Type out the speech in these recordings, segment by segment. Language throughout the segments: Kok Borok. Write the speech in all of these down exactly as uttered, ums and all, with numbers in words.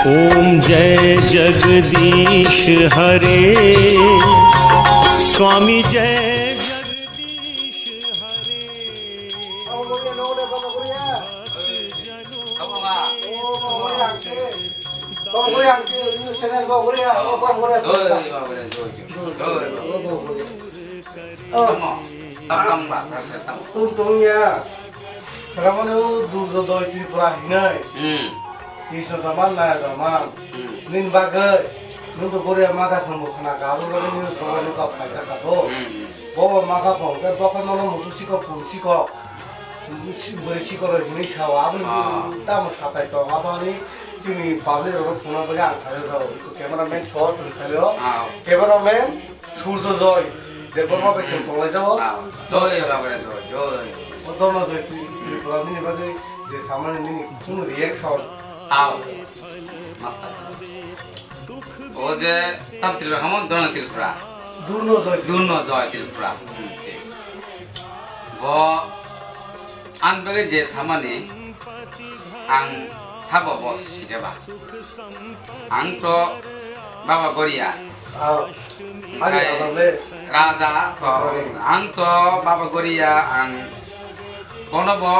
Om Jai जगदीश Hare, Swami Jai जगदीश Hare. Tamo, tam, tam ba, tam, tam. Tung tung ya. Ramani o Durjodoy Tripura hinai. Hmm. Krishna Daman, Naya Daman. Hmm. Nin bagwi, nung to Korea maka sumbu khna ka, abo bagwi news ko nung ka phaisa ka bo. Hmm. Bo maka phone ke bokha nono musu sikok, pun sikok. Bwrwi sikoro hinwi sao, aboni tamo satai tong, aboni chini public rok phone bagwi ang khaio sao. Cameraman so chwng khaio. Ah. Cameraman Surjo Joy, Debbarma bai se tonglai jao. Ah, Joy Baba Joy, Joy. O dono Joy, Tripura nini bagwi je samani nini kunu reaction. Aw. Master. O je tam Tripura hamon dono Tripura. Durno Joy. Durno Joy Tripura. Hmm, thik. Bo ang bagwi je samani ang sabo bo sikhe ba. Ang to Baba Goria. Ah, ani Raja le. Raja to ang to Baba Goria ang bono bo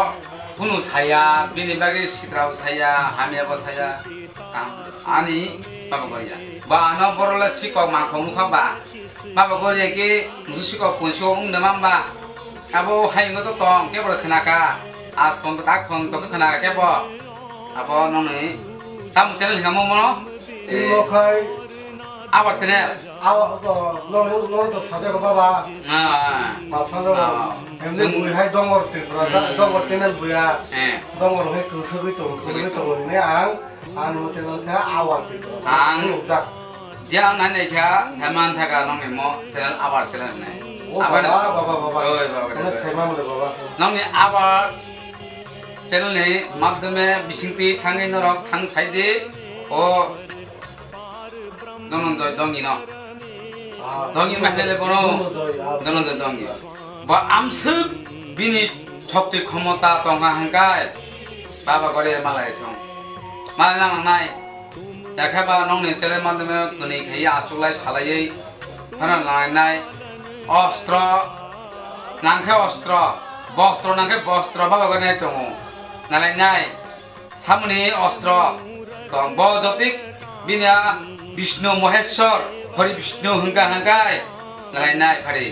kunu saya, bini bagwi sitrao saya, hamya bo saya. Ang ani Baba Goria. Ba ano borok le sikok mangkho nukha ba. Baba Goria ke musu sikok punsi o wng de man ba. Abo hayungo to tong, kebo khna kha. As phone to tak phone to khna kha kebo. Abo noni tam channel hinga mo mono. Timo khai Abar channel. Awa to no no no to saja ko baba. Ah. Mapsano. Ah. Emne bui hai dongor Tripura, dongor channel buya. Eh. Dongor hai kusugui to, kusugui to ni ang. Ano channel kha Abar Tripura. Ang nukjak. Dia ang nai nai kha, saiman thaka nongni mo channel Abar channel nai. O Abar baba, baba, baba. Oi, baba, baba. Saiman le baba. Nongni Abar channel ni madhyame bisingtwi thangwi norok thang saidi. O Dhananjay Dongino. Ah, Dongin mahle bono. Dhananjay, ah. Dhananjay Dongin. Bo amswk bini shokti khomota tongkha hwnkhai Baba Goria malai thung. Malai nangnai. Yakhe ba nongni chele madhyame kwnwi khaiya achuklai salaiwi phano nalainai. Ostro nangkhe ostro, bostro nangkhe bostro Baba Goria tongo. Nalainai. Samoni ostro tong bo jotik bini a Bishnu Moheshwar Hori Bishnu hwnka hwnkai nalainai phari.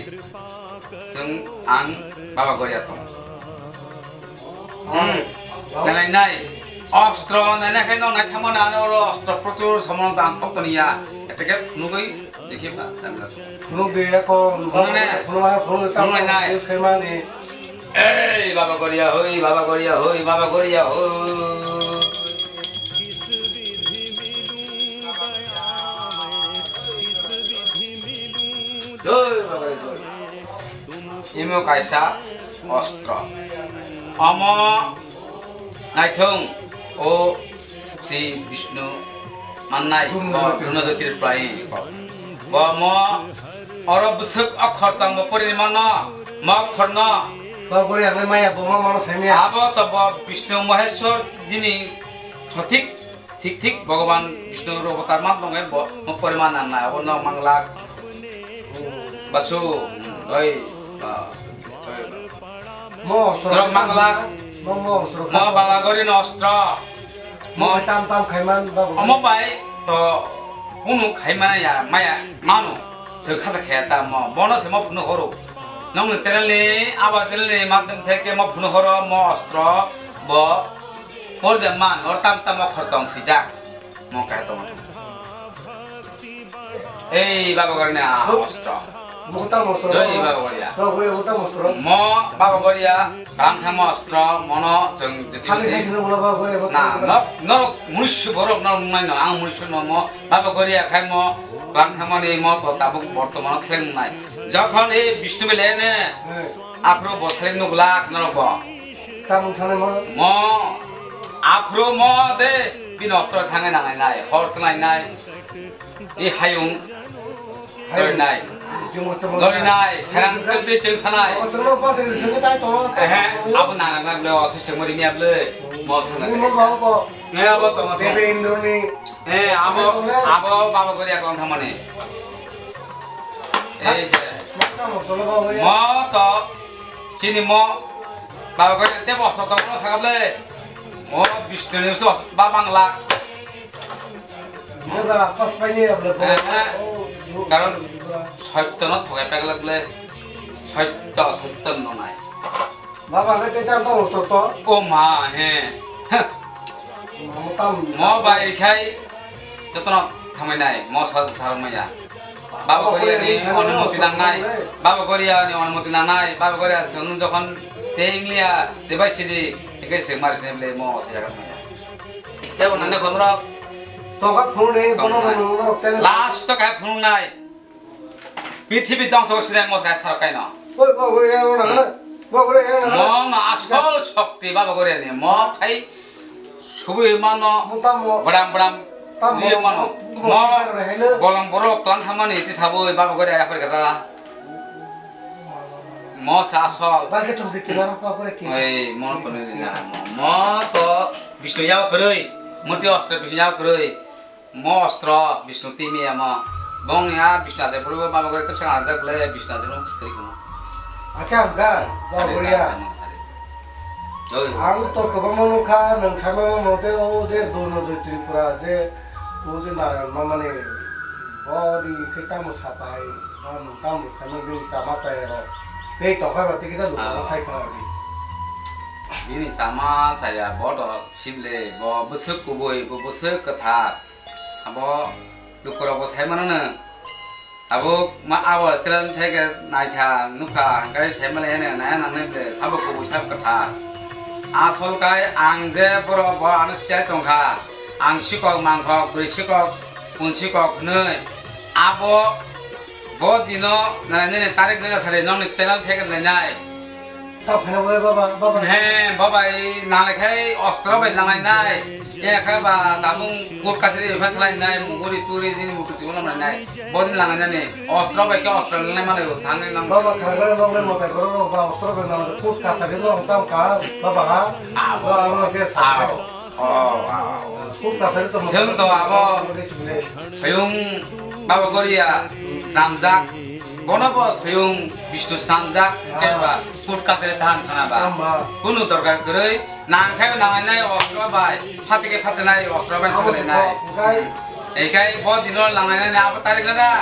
Chwng ang Baba Goria tong. Hmm. Nalainai. Ostro naina khe no naithamo na oro ostro prochur samano dan thok toniya. Eteke phunugwi Phunuk de ya ko, phunuk ne. Phunuk ne, phunuk ne, phunuk ne, phunuk ne, phunuk ne. Ei, Baba Goria hoi, Baba Goria hoi, Baba Goria hoi. Joi Baba Goria, joi. Imo kaisa ostro. Omo naithung o Sri Bishnu mannai, bo Durnojoy Tripura. Bo mo oro bwswk okhor tong bo pori mano, mo okhor no. Ba gori ang maya bo ma mano semi. Abo to bo Bishnu Moheshwar jini sothik, thik thik Bhagavan Bishnu robotar man dong bo mo pori man nai abo no manglak. Basu, hmm, doi, ba, doi, ba. Mo ostro. Dorok manglak. Mo, mo ostro. Mo Baba Gori no ostro. Mo tam tam khaiman Baba Gori. Omo bai to kunu khaimana ya, maya, manu. Se khasa khaya ta mo. Bono se mo phunu horo. Nong ni channel ni, aba channel ni madhyam theke mo phunu horo, mo ostro, bo, por de man, or tam tam mo khortong sijak. Mo kaya tong. Ei, Baba Gori na, ah, ostro. Mo ta ostro. Joi Baba Gori ya. Baba Gori mo ta ostro. Mo Baba Gori ya, kalam thamo ostro, mono jeng jeti. Khali khai sino bola Baba Gori mo. Na, no, no, munisyo borok no nai no, ang munisyo no mo, Baba Gori ya khai mo, kalam thamo ni mo to tabuk bortoman thleng nai. Jokhon ei Bishnu bele ne, aphro bo thleng no glak no bo. Tamung thanai mo? Mo, aphuru mo de, bini ostro thangai nangnai nai, hor twnai nai, i hayung, Dori nai. Dori nai. Pherang chwng twi chwng thanai. Ehe, abo nang nang ble, oso chwng mori miya ble. Mo thang nai. Ne abo tong tong. He, abo, abo baba gori akon thamani. Ei je. Mo to chini mo baba gori te bosto tong mo thang ble. Mo Bishnu ni so ba bangla. He, he. Karon sotto no thogai pegla ble. Sotto, sotto no nai. Baba, hwnkhe tei tamo tongo sotto? O ma, he. Heh. Mo tam. Mo bai khai jotono thamai nai, mo sa sa maya. Baba Goriya ni onumoti nangnai. Baba Goriya ni onumoti nangnai. Baba Goriya chwng jokhon tei ingliya, tei bai sidi, tei se mari sini ble mo sa jaga maya. Tei bo nang ne khomrok. Tongkha phunuk ni, bono rok channel. Last to khai phunuk nai. Prithibi dongso sinai mo sai sar kaino. Oi, bo gori ya na. Hmm. Bo gori ya na. Mo no asol shokti baba gori ani. Mo khai subui mano. Mo tamo. Bram bram. Tamo. Ni mano. Mo. Mo. Bolong borok tlan thamani ti sabui baba gori ya pori kata. Mo sa asol. Ba ke tum dikti baro ko gori ki. Oi, mo no poni na mo. Mo to Bishnu yao kroi. Muti ostre Bishnu yao kroi. Mo ostro Bishnu timi amo. Bong ya Bishnu ase purbo baba gore tepsa ase ble Bishnu ase purbo skri kuno. Acha ang ga, ba Ade goriya. Ase mo sari. Oi. Ang to kobangma nukha, nwng sama mo mote o je Durnojoy Tripura je o je na mamani body khe tamo sapai, ba nwng tamo sama bini chama chaya ro. Tei tokha ba tei kisa lukha Ah. Sai kha di. Bini chama chaya bodo sible bo bwswk kubui, bo bwswk kwthar. Abo lukurokbo sai mano no. Abo ma abo chwla theke naikha, nukha, hwnkhe sai male hene naya nangnai ble, sabo kubui sabo kwthar. Asol kai ang je borok bo ano siyai tongkha, ang sikok mangkok, bwrwi sikok, pun sikok hwnwi. Abo bo dino narainani tarik nai sari nokni channel theke nainai. Ta phana bai baba, baba. He, baba, e nang le khai ostro bai nang nai nai. E khai ba damung kur kasari bai thlai nai, muguri turi jini mutu tibo nang nai nai. Bodin nang nai nai. Ostro bai ke ostro nang nai mane thang nai nang. Baba, khangare nong le motai goro ba ostro bai nang kur kasari no tam ka, baba ha. Abo. Ba aro ke sa. Abo. Oh, wow. Kur kasari to. Chwng to abo. Sayung baba goriya samjak. Bono bo soyung Bishnu snamjak, Ah. Keba, kut kasere than thana ba. Tama. Kunu dorkar kwrwi, nang khai nang nai ostro bai, phatike phatenai ostro bai Abo phatenai. Kok, kai. Ekai bo dino nang nai abo tarik na da.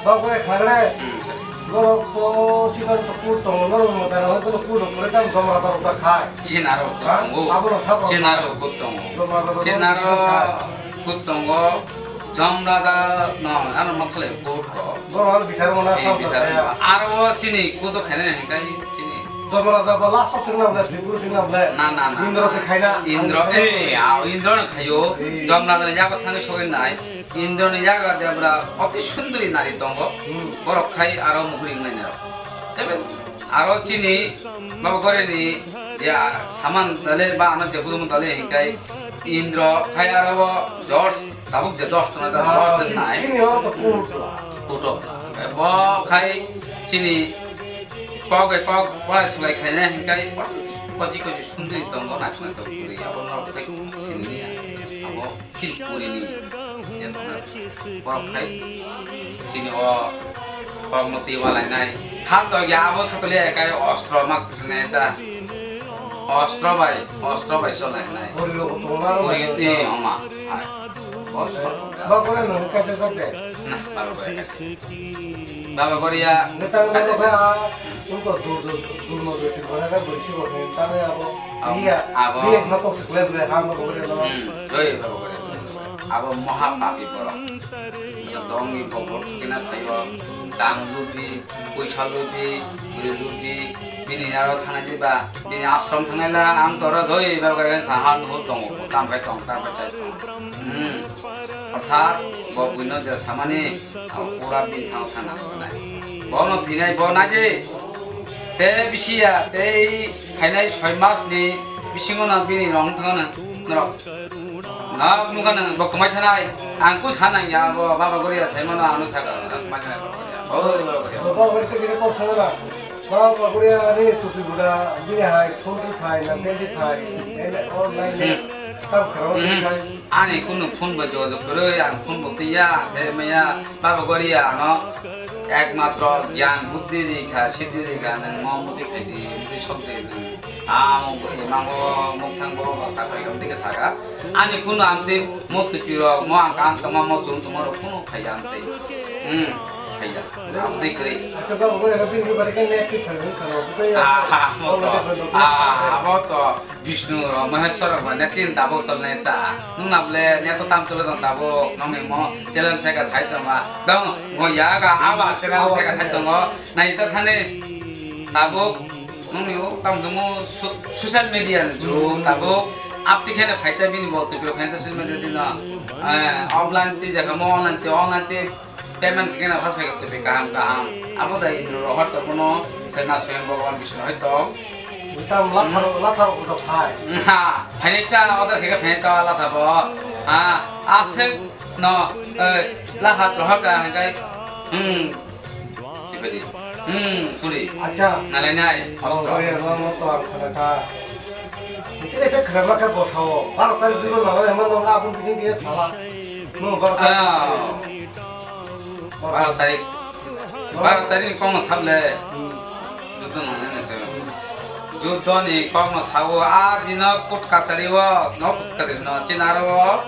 Ba kore khare. Hmm, sorry. Norok to sinar to kut tongo, norok mo tara ko kut tongo, kore tam jomra ta ta khai. Sinaro kut Ha? tongo. Abo no sabo. Sinaro kut tongo. Jomra ta ta Sinaro khai. Kut tongo. Jom raja no, ano mathale kut ko. Borok bisar mona Eh, sam bisar saya. Aro chini kudo khaina hingkai chini. Jomraja ba last o singna bole, Tripura singna bole. Na, na, na. Indra se khaina. Indra, Ang eh, ah, Indra no khayo. Eh. Jomraja ni yago thangwi sogwi nai. Indra ni yago debra oti sunduri nari tongo. Hmm. Borok khai aro muhuri nai nai. Tebe aro chini babo gore ni je saman dale ba ano je budumu dale hingkai Indra khai aro George Tabuk je dos tongna da, Ah, dos din nai. Chini oro to kut la. Kut la. Bo khai chini kok bai kok bolai chulai khaina hingkai koji koji sundri tongo naisna to kuri. Abo no khai chini ya. Abo kil kuri ni. Je tongna. Bo khai chini o kok moti walai nai. Khat to ya abo khat le kai ostro mak tisne ta. Ostro bai, ostro bai solai nai. Pori lo ko tongna ro Pori bai ti tongna. Oma. Hai. Ostro. Ba kore no ka se sa te. Na, baba kore ka se. Baba kore ya. Ne tang lo ka. Tun ko du du du mo de ti kore ka bori si ko ne tang ya bo. Abo, Iya. abo. Iya ma ko se kule kule ha ma ko kore lo. Hmm. Doi baba kore. Abo maha papi borok. Dongni bokol kena thaio. Dang lubi, puisa lubi, bwrwi lubi. Bini aro thanai di ba, bini ashram thanai la ang tora joi ba ga saha nuhur tongo, tam bai tong, tam bai chai tong. Hmm. Orthat bo buino je samani, abo pura bini thang sana nai. Bono thinai bo nai di. Te bisi ya, tei phainai soi mas ni bisingo no bini rong thang na, norok. Nok nukha nang bo kwmai thanai. Ang ku sanang ya bo Baba Goria sai mano ano saka. Kwmai thanai Baba Goria. Oh, Baba Goria. Baba Goria kiri kok sana na. Baba Goria ni tupi buda bini hai forty five na twenty five. Ene online ni kam karo ni hai. Ani kunu phone bo jogajog kwrwi, ang phone bo twiya, sai maya, Baba Goria ano ekmatro gyan buddhi rikha, siddhi rikha, nang mo muti khaidi, muti chokdi nang. Amo bwrwi mango mukthang borok rok sakha khe dike sakha. Ani kunu amtwi mo twi pirok, mo ang kan tongma, mo chum tongma rok kunu khaiya amtwi. Hmm, khaiya. Amtwi kwrwi. Acha baba gore ka bini bare ka net ki phai ka no. Ah, ha, mo to. Ah, mo to. Bishnu rok, Maheshwar rok ba net tin tabuk chol net ta. Nung na ble net to tam chole tong tabuk. Nong ni mo challenge theka sai tong ba. Dong, mo ya ga aba channel theka sai tong go. Nai ta thani tabuk. Nungni o tamo khe mo so-, social media ni jug tabuk. Apti khe no phai ta bini bo twi phai ta social media di no. Eh, offline ti jakha mo online ti, online ti payment khe no phas phai twi kaham kaham. Abo da indro rohor to bono se na soyang Bhagwan Bishnu hai to. Tam lathar, lathar ko phai. Ha, phai ta order khe phai ta latha bo. Ha, asek no, eh, lahat rohor ka hai kai. Hmm. Sibadi. Hmm, suri. Acha. Nalai nai, oh, ostro. Oi, no, no, to ang khana ka. Kile se khana ma ka bosao. Baro tarik dino na, ema no, abun bising dia sala. No, baro tarik. Ah. Baro tarik. Baro tarik ni kong sable. Hmm. Dudu no ne se. Judo ni kong sabo a dino kut kachari o, no kut kachari no, chinaro.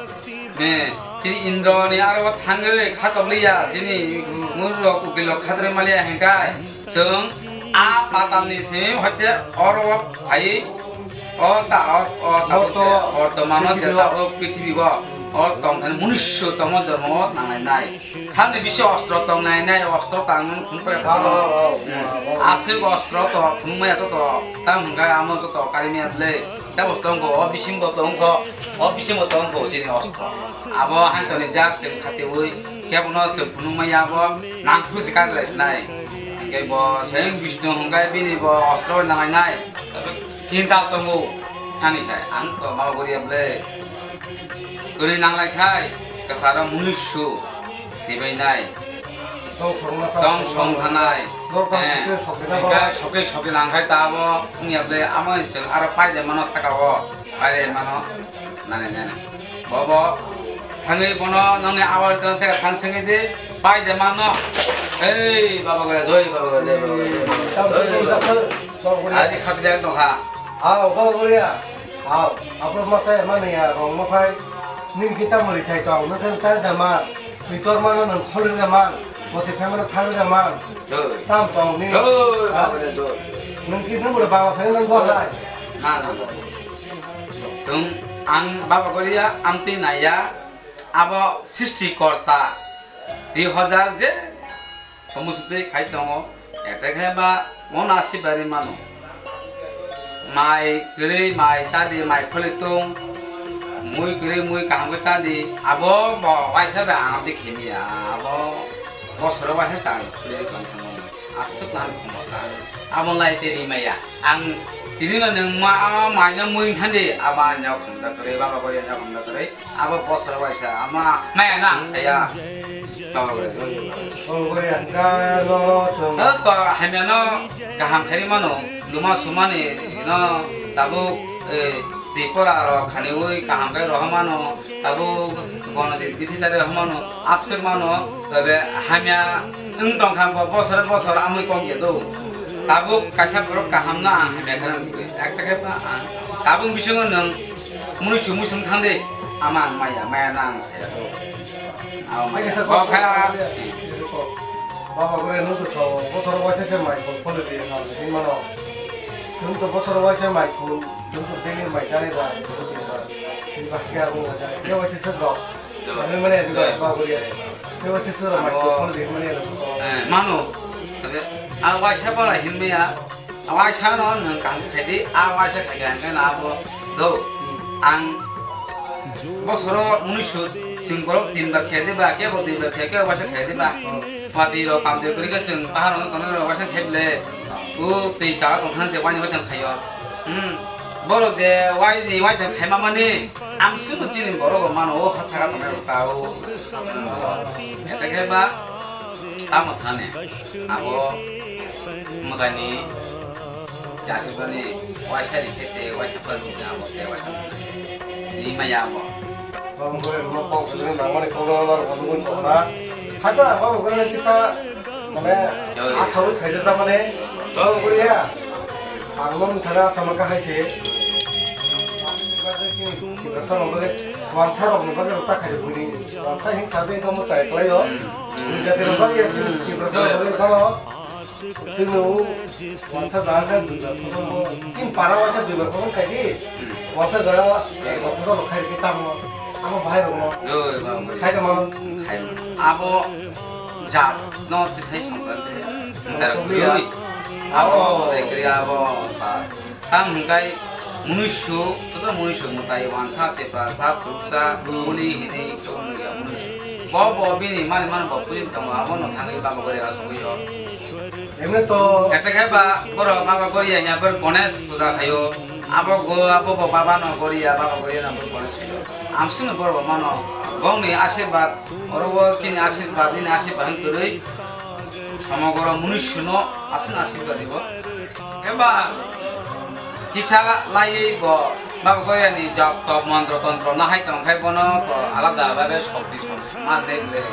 Eh, chini Indro ni aro thangwi khatokliya, chini murok ukilo khatrwi maliya hengkai, chwng a patal ni simi hoite oro phai, o ta, o, o ta borto-, bortomano je prithibi o. Tabuk prithibi o, o tongthani munusu tongmo jormo nangnai nai. Thani bisi ostro tongnai nai, ostro tangmani phunukmaya. Wow, wow, wow, wow. Aswk ostro to phunukmaya to to, tamo hwnkhai amo to to karimaya ble. Tamo tongkho, o bisingo tongkho, o bisingo tongkho chini ostro. Abo hankani jak chwng khatiwi, kebono chwng phunukmaya abo nangkhu se karilaisnai. Hwnkhe bo swayam Bishnu hwnkhe bini bo ostro nangnai nai. Chinta tongo, ani khai, ang to ma goriya ble. Kwrwi nanglai khai, kwcharo munusu twibainai. Tong song thanai. Norok tang sokhe sokhe na ba. Sokhe sokhe nang khai ta abo wngya ble amo chwng aro paide mano saka o. Paide mano. Nani nani. Bobo thangwi bono nongni awar tang tega than sengwi di paide mano. Hei baba gora joi, baba gora joi, baba gora joi. Adi khatli ang tong kha. Ao baba gora. Ao, abo masa ya mani ya rong mo khai. Ning kita mori khai tong, nang kan chari da man. Twi tor mano nang khol da man. Boti phai mano thang da man. Tam tong ni. Nang ki nang mori baba khai nang bo khai. Na na. Sung ang baba goriya amti naya abo srishti korta. Di hojak je Omo sutwi khai tongo, etekhe ba mona sibari mano. Mai kwrwi mai chadi, mai pholi tung, mui kwrwi mui kaham khe chadi, abo bo waisa bai ang abdi khemiya, abo bosoro waisa chang kwrwi tong thangmani. Aswk nang khomota. Abo lai tei rimaya. Ang tini no nwng ma, maino mui thandi, abo anyok khomta kwrwi, baba gori anyok khomta kwrwi. Abo bosor waisa ama maya na ang saya. Baba gori, baba gori. Baba gori, ang ka no sung. O to hamya no kaham khairi mano, luma sumani no tabuk, eh, Tripura rok khaniwi kaham khai roha mano, tabuk bono di bithi sari roha mano, absek mano, tobe hamya wng tong kha bo bosor bosor amui kok ya do. Tabuk kaisa borok kaham no ang hamya khe nang ekta khe ba ang tabuk bisingo nwng Mui sumui sum thang de, ama ang maya, maya na ang saya to. Ama maya. Kok kha. Baba gure no to so, bosor waisa se mai ko phone de ha, ni mano. Sum to bosor waisa mai ko, sum to daily mai chani da, sum to da. Ni ba kya ko da, kya waisa se do. Ani mane di ba gure. Kya waisa se mai ko phone de mane da. Eh, mano. Tabe, a waisa pala hin me ya. Awai sano nwng kaham khe khaidi, a waisa khaikha hwnkhe no abo do. Ang bosoro unisho chwng borok tin bar khe diba, kebo dui bar khe, kebo waisa khe diba. Watwi rok pamjak kwrwi khe chwng pahar rok tongnai rok waisa khe ble. O twi chao tong thang je waini waithang khaio. Hmm. Borok je wai ni wai thang khaima mani, ang sunu chini borok rok mano, o ha saka tongnai rok ta o. Ete khe ba, tamo sani, abo mwtai ni jasik bani, wai sari khe te, wai thang bani abo te, wai sari khe te. Ni maya abo. Bang bore no kok bore nang mani kok no no kok no kok na. Hata bang bore kisa mane Joi. Asa wi khaisa sa mane. Joi. Bang bore ya. Ang no thana sama ka hai se. Kibra sa no bole. Wan sa rok no bole ta khai buni. Wan sa hin sa de ko mo sai klai yo. Hmm. Ni jate no bole ya sin kibra sa no bole ko. Chwngno wansa jaga khe duibar khokon bo, chini para waisa duibar khokon khai di. Wansa jaga ekbar khokon bo khai rikhe tamo. Amo bahai rokno. Oi, bang, bang. Khai tamo. Khai. Abo jat no tisai songkran se. Tara kuri. Abo, abo, dai kuri abo. Tamo hwnkhe munuisu, joto munuisu mwtai wansa, teprasa, phuruksa, hmm, muli hinwi tongmung ya munuisu. Bo, bo bini mani mani bo puri tongo, abono thangwi baba gori asogwi o. Emne to. Kaisa khe ba borok baba gori ya, ya bor Ganesh puja khaio. Abo go, abo bo baba no gori ya, baba gori ya no bor Ganesh khaio. Amsino borok mano, bongni asirwad, oro bo chini asirwad, nini asirwad hwn kwrwi. Somogoro munuisu no aswk asirwad ribo. Eba kisa laiwi bo Baba Goria ni jop top montro tontro nahai tong khai bono to alada babe shokti som mar de ble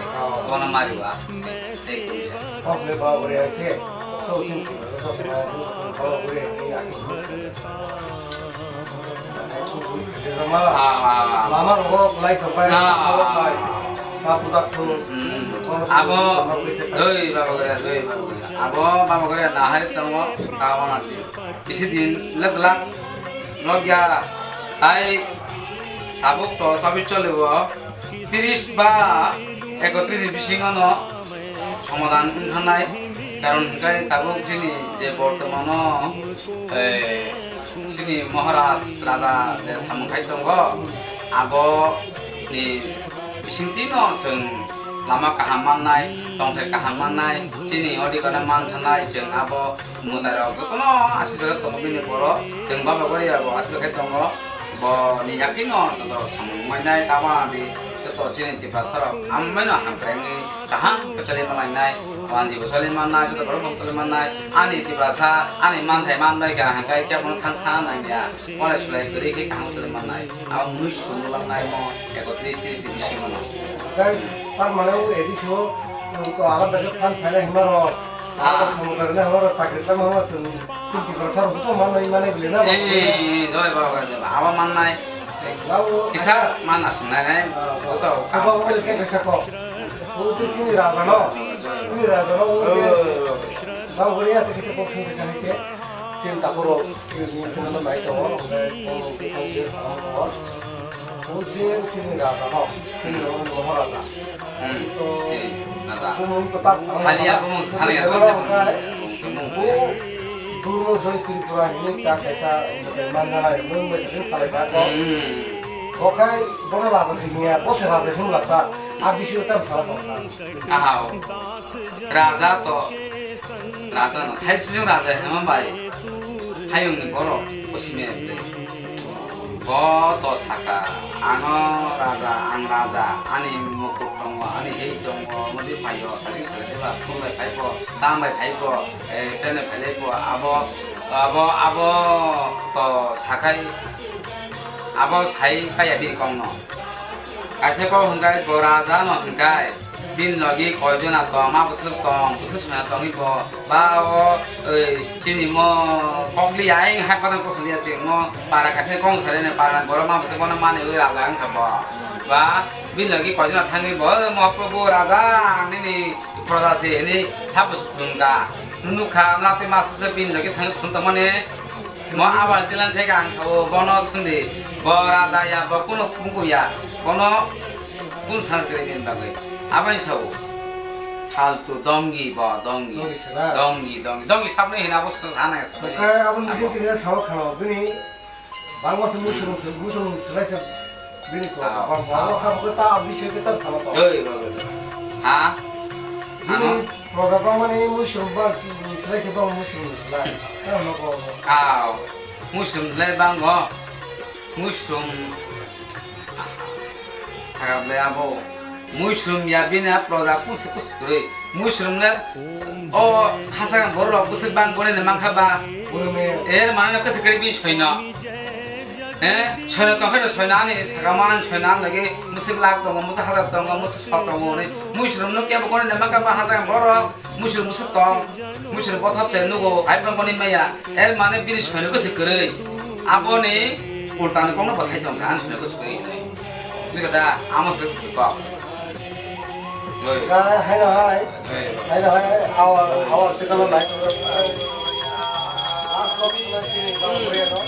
bono mari bo aswk se tei koi ya. Kok le Baba Goria se to sing ki to Baba Goria ni aki. Ah, ah, ah. Mama rogo lai to kai. Ah, ah, ah. Ka puja tu. Hmm. Abo doi Baba Goria, doi Baba Goria. Abo Baba Goria nahari tongo, kawana di. Isi din lek lak logya tai tabuk to sabi chole bo. Tiris ba ekotris ni bisingo no somadan wng thangnai, karon hwnkhe tabuk chini je bortomano, eh, chini Maharaj Raja je samung khai tongo, abo ni bisingtwi no chwng lama kaham mannai, tongthai kaham mannai, chini odhikar no man thangnai, chwng abo mwtai rok jotono asirwad tongo bini borok, chwng Baba Goria bo asirwad khai tongo. Bo ni yakino joto samung mainai, tamo di joto chini Tiprasa rok amai no hamkrai wngwi kaham khe choli manlainai, wanji bo choli mannai, joto borok bo choli mannai, ani Tiprasa ani manthai manbai kha hwnkhe kebo no thangsa nangya, walai sulai kwrwi khe kaham choli mannai, abo mui sumung langnai mo ekotris tris ni bisingo no. Tei tar mane o A D C o, um, to alada khe phan phainai hwnba rok. Ah. Alada khamu karne hwnba rok, chakri khlaima hwnba rok, chwng, chwng Tiprasa rok joto manwi mane bwlwi na bo. Eh, eh, eh, joi baba, joi baba. Abo mannai. Kisa mana swngnai nai. Ah, joto abo kam bo kisa kok. O je chini raja no. Chini raja no o je. Oh. Baba bole ya kisa kok sing kha se. Chini takhuk rok. Chini sini no nai tongo, omo kisa kisa tongo. O je chini raja no, chini Maharaja. Hmm, chini raja. Bumung tetap sama. Salia bumung, salia. Bumung. O Durno Joy Tripura hini ta kaisa manjana mung bai thung salai ka ko. Hmm. Okai bono raja sini ya, bo se raja him lasa. Abisi utam sala tongsa. Ahao. Raja to Raja no, sai sijwng raja hema bai, hayung ni borok, osimiya ble. Bo to saka, ano raja, ang raja, ani mukut tongo, ani hei tongo, modi phaio, sajing sajak deba, phul bai phaibo, tam bai phaibo, eh, train bai phaibo, abo, abo, abo to sakai, abo sai paiya bini kok no. Kaisa kok hwnkhe bo raja no hwnkhe. Bini logi koijona tong, ma bwswk tong, bwswk soina tongwi bo, ba o, oi, chini mo, kokliya, ayang hai patang kosoliya chini mo, para kaisa kong sari ni para borok ma bwswk bono manwi raja wngkha bo. Ba, bini logi koijona thangwi bo, "Oi, Mahaprabhu, raja, ang nini proja se," hinwi sa bwswk khulumkha. Nukha, nukha, bini logi thangwi khulum tongmani. Mo abar jilan theke ang sao, bono swngdi, bo raja ya, bo kuno kunku ya, bono kun sanskrit ni bagwi. Aboni sao, faltu dongi bo, dongi. Dongi sana. Dongi, dongi, dongi sabni hina bo sana sa. Oke, aboni bising tini sao khalo, bini bangma se musung, musung selai se. Bini ko, ah, bang, bang, ah, ha, ko ta, abdi se ke ta, tama to. Oi, ba, ba, ba. Ha? Bini, ano? Program mani mushroom ba, selai se ba mushroom selai. Ta, no, ko, ko. Ah. Muisrum le bango. Muisrum. Sakam le abo. Muisrum ya bini a proja kusi kusi kwrwi. Muisrum le o hasakam borok bwswk bang boni ni mankha ba. Boni me. Er mane no kwsi kwrwi bini soino. Eh, soino tongkhe no soino ani sakama ani soino ani lagi bwswk lakh tongo, bwswk hazar tongo, bwswk so tongo hwnwi. Muisrum no kebo boni ni mankha ba hasakam borok. Muisrum bwswk tong, muisrum bothop se nugo, hai bwrang boni maya, er mane bini soino kwswk kwrwi. Aboni ultani kokno bwthai tongkha, ani soino kwswk kwrwi hinwi. Bini kata, amo se kwswk kok. Oi. Ka, hai no hai. Oi. Hai no hai, awar, awar se kono nai. Last month na chini bang kore no.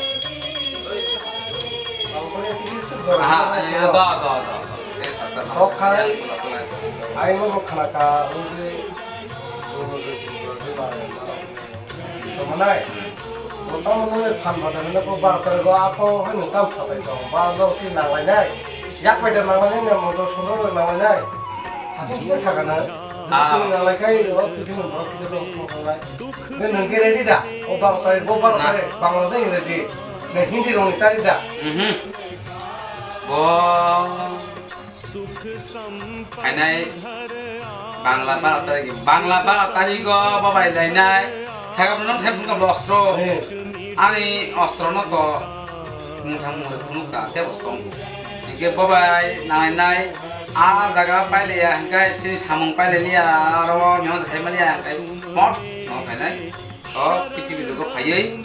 Bang kore tiki suk jora. Aha, eh, do, do, do, do. Eh, sata. Kok khai. Ai mo khana ka, oi. Somanai, bo tamo nungni phan phatar hwnwi kok baro tarikgo ako haino tam sapai tong, ba norok twi nanglainai, yak pai da nanglainai, na motor sono rok nanglainai, hathing kisa sakana, Ah. twi nanglaikai, o twi thwngni borok kisa tong tong tongnai. Nung nung khe ready da, o baro tarik, bo baro Na. tarik, Bangla da Ingreji, na Hindi rokni tarik da. Mhm. Bo Phainai Bangla bara tarikh, Bangla bara tarikh o babai lainai. Sakha phano thai phunukha bo ostro. Eh. Ani ostro no to mungthang mungri phunukha, tei bo tongo. Hinkhe babai nangnai, a jaga pailaiya, hinkhe chini samung pailaiya, aro miyang se khaimaliya, hinkhe mot no phainai. O, prithibi logo phaiwi.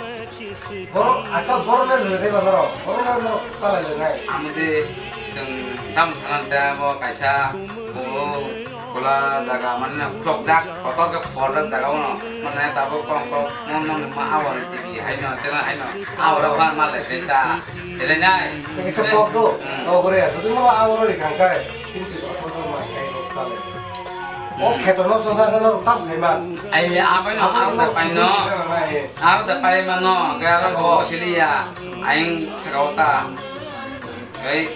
Borok, acha, borok le rwgwi mano rok. Borok le no palai le nai. Amo de chwng tamo sana de amo kaisa bo khula jaga mane khulokjak, kotor khe khorjak jaga bono. Mane tabuk kok kok mon mon ma awar T V haino channel haino awar phan ma le se ta. Ele nai. Kisa kok do. Hmm. Kok re. Jodi mo awar ri khangkai. Kintu ko ko ma kai rok chale. O Hmm. kheto no songsa no tam khai man. Ai, abai no, Abo aro no da pai no. sukun na nai. Aro da pai mano, kaya ro Oh. ko sili ya. Aing sakao ta. Ei,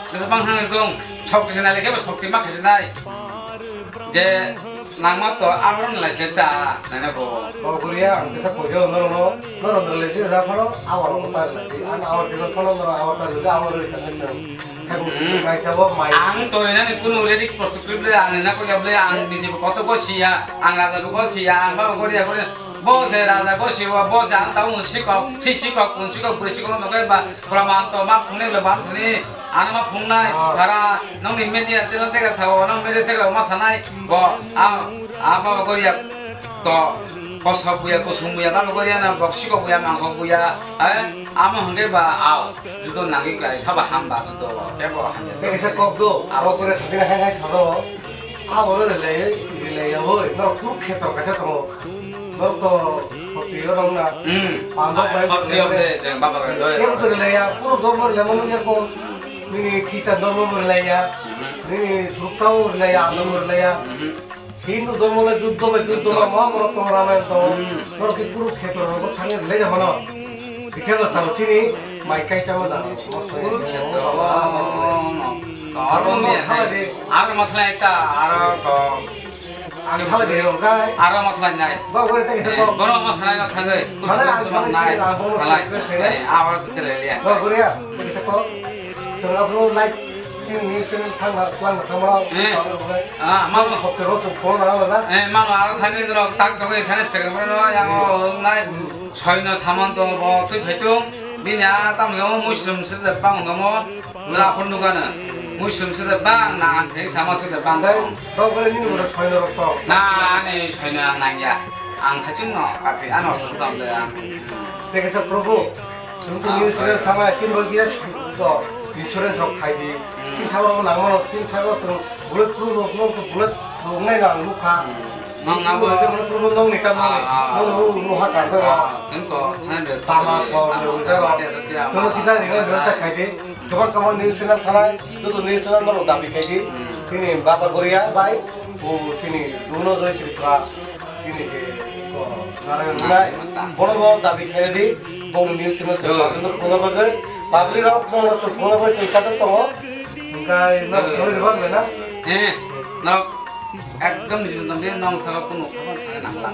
jesa bang hang dong. Sok ti nai ke sok ti ma khai nai. Je nang ma to aro no lai se ta. Nai na ko. Ko kuria ang jesa ko jo no no. No no le se da kono awar ko ta lai. An awar jino kono no awar ta le awar le kan se. Hmm. Kaisa bo mai. Ang torinani kunu ready post kri ble, ang na ko ya ble, ang bisi bo koto ko siya, ang raja bo ko siya, ang ba ko ya ko bo se raja ko siwa, bo se ang tau sikok, si sikok, kun sikok, bui sikok no kai ba, praman to ma phungne ble ban thani, ano ma phungnai, Ah. sara, nong ni media channel tega sawo, nong media tega ma sanai, bo, a, a ba ko ya, to, kosok buya, kusung buya, bang buya na, boksiko buya, mangkok buya, eh, amo hwnkhe ba, ao, judo nangwi kwlai, sabo hamba judo, kebo hamya. Tei kaisa kok do, abo sere thangwi hai hai sado, abo ro relai, relai ya boi, no Kurukhetra kaisa tongo, no to, khotri yo rong na, Hmm. pando bai, Khotri yo bai, je, baba bai, bai. Kebo to relai ya, kunu dormo relai mano ya ko, nini Khristan dormo relai ya, Hmm. nini Thuruksa relai ya, ano relai ya. Hmm. Hindu dhormo le juddho bai juddho ma, Mahabharata tong, Ramayana tong, Hmm. norok khe Kurukhetra rogo thangwi rwlai de phano. Bikhe ba sao chini mai kaisa ma jana. Kurukhetra. Baba. Aro Aro ma thala de. Aro ma thala ekta, aro to. Ang thala de rong kai. Aro ma thala nai. Ba gore te kisa ko. Bono ma thala na thangwi. Thala ang thala nai. Thala. Abar thala le. Ba gore ya. Kisa ko. Sengla bro, like, chini news channel thang na, klang na thang mano. Eh. Ah, mano. Sokte ro chung phone na la na. Eh, mano, aro thani rok chak togwi thani second mano, yang o nai. Soino saman to bo twi phai tung. Bini a tam yo muisum se de bang no mo. Ngra phun duka na. Muisum se de bang na an theng sama se de bang. Dai, to gole ni ro soino rok to. Na, ani soino ang nang ya. Ang thachung no, kapi ano sum tam de ang. Teke sa Prabhu. Chwng to Ah, news channel ah. thangna chini bagwi yes to insurance rok khai di. Hmm. Chini sagor rok nang mano, chini sagor chwng bullet proof rok no bullet rok nai nang nukha. Hmm. Nang nabo. Bullet proof nong ni tam nong ni. Ah, ah, Nong ah. nu nu ha kan Ah, sa. Same to, thang de. Tama so, Tama de, so, de, de, Chwng de, kisa de, rinai de. Bebostha khai di. Kwbang kwbang news channel thanai, joto news channel no dabi khai di. Hmm. Chini Baba Goria bai, o chini Runo Joy Tripura. Bini je, o, Narayan Nai, bono bo dabi khairadi, bong news channel se Yo. Pathorno phunukna bagwi, public rok bongno se phunukna bagwi chwng katok tongo. Hwnkhe no Yo. phunukna rwban bai na? Eh, no. Ekdom nijor nongni nong saka kunu khabar thangna nangla.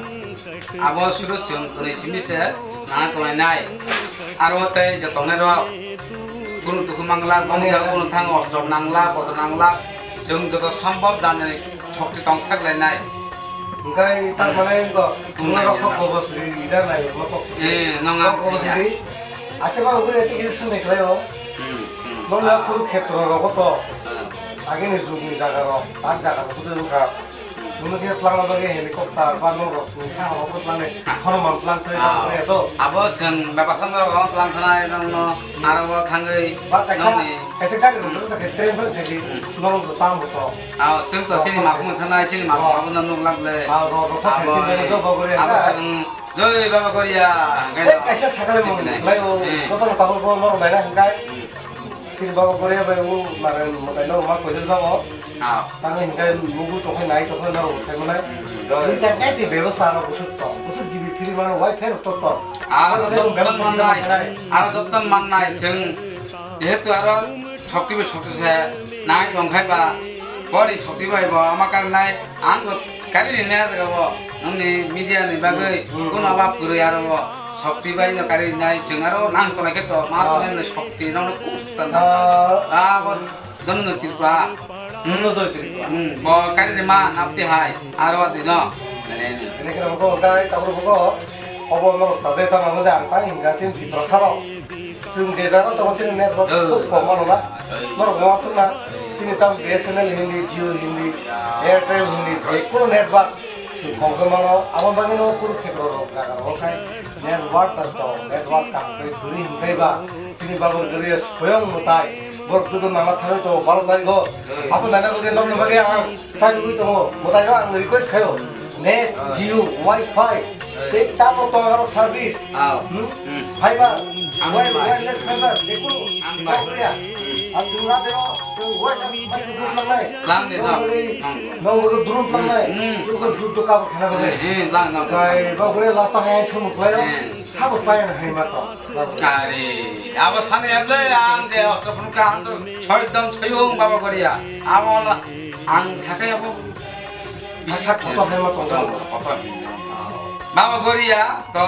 Abo suru chwng kwnwi simi se nana tongnai nai. Aro tei je tongnai rok kunu dukhu mangla, bongsa kunu thang ostro nangla, kotor nangla. Chwng joto sombhob jani shokti tong sak lai nai. Hwnkhe tar mane wngkha, wngkha, wngkha, wngkha. Kok kobos ri ri da nai, wngkha kok. Eh, nong kok ang kobos ya. Ri. Acha ba ugure ati kisa sumai khlai o. Hmm, hmm. Nong ya Kurukhetra rogo to. Hmm. Agini jugni jaga rok, tak jaga rok kudu wngkha. Sumui khe tlangna bagwi helicopter ba norok ni sakao bo tlangnai, Hanuman tlang twi Ah. tlangnai to. Abo chwng bebakhan norok tlang thanai nokno aro bo thangwi Ba kaisa, nokni kaisa gari rok tong sakhe train bai thangwi Hmm. norok bo tang bo to. Ah, chwng to chini Oh, makhumung thanai, chini makhumung Oh. abono nuk lak le. Ah, rok rok Abo, khe chini rok bo gori abo kha. Chwng Joi Baba Goria, hwnkhe Eh, no. Kaisa sakale mo Tibinai. Lai o, Hmm. Kotor tabuk bo norok naina hwnkhe. Hmm. Chini Baba Goria bai o, mane, mwtai norok ma koijakgo. Ah. Tamo hwnkhe nugo tongkhe nai tongkhe norok bo sai manai. Hmm, doi. Internet ni bebostha no bwswk tong. Bwswk G B free mano, wifi rok to tong. Aro Norok jotton bebostha mannai, kisa manai. Aro jotton mannai, chwng jehetu aro shokti bai shokti se nai tongkhai ba, bori shokti bai bo ama karnai, ang bo kari rinai jaga bo, nongni media ni bagwi Hmm, hmm, kuno hmm. Ba purwi aro bo shokti bai no kari rinai, chwng aro nang tongkhe to ma Ah. Tongmani shokti nongno kubusta na. Ah. Ah, bo Dono no Tripura. Hmm. Dono Joy Tripura. Hmm. Bo kari ni ma napti hai. Aro wa dino. Naleni. Ini kira buko kai tabur buko. Obo no chaje ta nang ja ang ta hingga sin Tripura saro. Chwng je jaga tongo chini network Oh. Khub kom mano na. Oh. Norok mo chwng na. Chini tam B S N L hindi, Jio hindi, Airtel hindi, je kuno network. Chwng kom khe mano, abo bagwi no Kurukhetra rok jaga rok khai network ta to, network kaham khe kwrwi hwnkhe ba chini Baba Goria soyong mwtai borok joto nana thangwi tongo baro tarikh o. Abo nana bagwi nokni bagwi ang chariwi tongo, mwtai no ang request khaio net, Jio, wifi tei tamo tongo aro service. Aw. Hmm? Hmm. Fiber, Ang wire, bai. Wireless fiber, jekunu Ang bai. Baba Goria. Hmm. Ang chwng lade o, chwng wireless fiber dun langnai. Lang de, Nong lang. Bagwi, Ang. Nong bagwi drone langnai. Hmm. Chwng khe juddo kabo khana bagwi. Hmm, hmm, lang, lang. Jai Baba Goria last time ang sumuk layo. Hmm. Sabo paya na hai ma to. Baba Goria. Are, abo sani able ang je ostro phunukha ang to soidom soyung Baba Goria. Abo la ang sakai abo Bisi Asa kotor hai ma tong jang. Kotor hai ma tong jang. Baba Goria to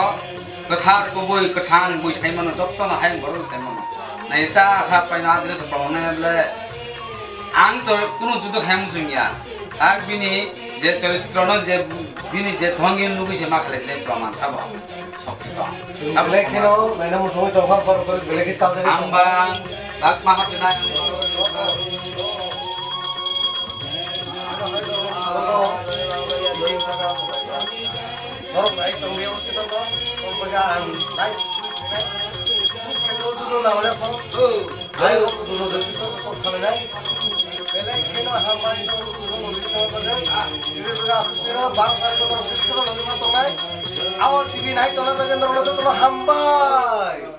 kwthar kubui kwthang bui sai mano, jotto no hai borok sai mano. Nai ta asa pai no adres proman nai ble. Ang to kuno judo khai mung sung ya. Ak bini je choritro no je bini je dhongi nugui se ma khle se proman sabo. Belai kheno naina muchungwi tongkha, borok belai khe chajagwi tongkha. Ang ba, bak ma hapjana. Borok nai tongwi tongkha, tongkha ang nai. Ayo, belai kheno hambai tongkha, tongkha. Our T V nai tongna bagwi norokno jotono hambai.